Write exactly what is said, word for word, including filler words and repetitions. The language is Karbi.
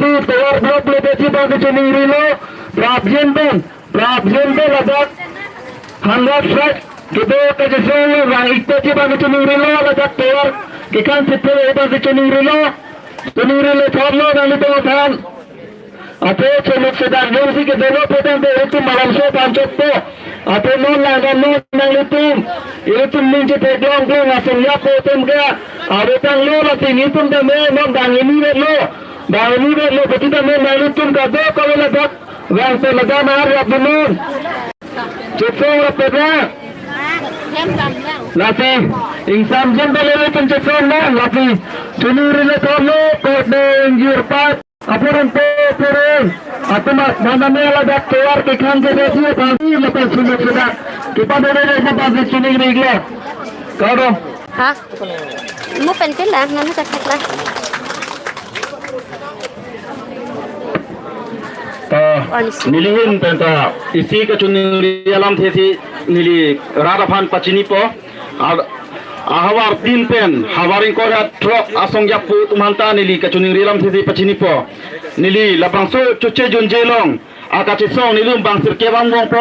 si tovar block le pesi bang kechiningri lo, prapjin pen, prapjin pen ladak hunger strike kedo kachesong lo, vang-ik pesi bang kechiningri lo, ladak tovar kekan sitpele bang kechiningri lo, chiningri le thom lo nanglitum aphan. Athe chonok sedak jongsi kedolo putangte ilitum malomso aphan chokpo. Athe non langdam non nanglitum. Ilitum ning chetheklong klong asong yapo atum ke. Ave tanglo lasi nelitum tame non bang hini vetlo. Bang hini vetlo peti tame nanglitum kadokave ladak vangte ladak nang-arjap dun non. Chesong rap peda. Lasi ingsamjin bale ilitum chesong non lasi chiningri le thom lo, kode ingjir pat. Apor ante purun. Atuma nana mela dak tovar kekan ke desi aphan lapen suluk sudah. Kita beda desi pasti chiningri lo. Kado. Ha? Mo pen pen la, nanu tak tak la. Ta, neli ahin pen ta isi kachiningri alamthe si neli rat aphan pachinipo. Ar ahavar tin pen, havar ingkoi ra throk asong yapo atum aphanta neli kachiningri alamthe si pachinipo. Neli labangso choche junje along akachesong nelitum bang sirkep angbong pen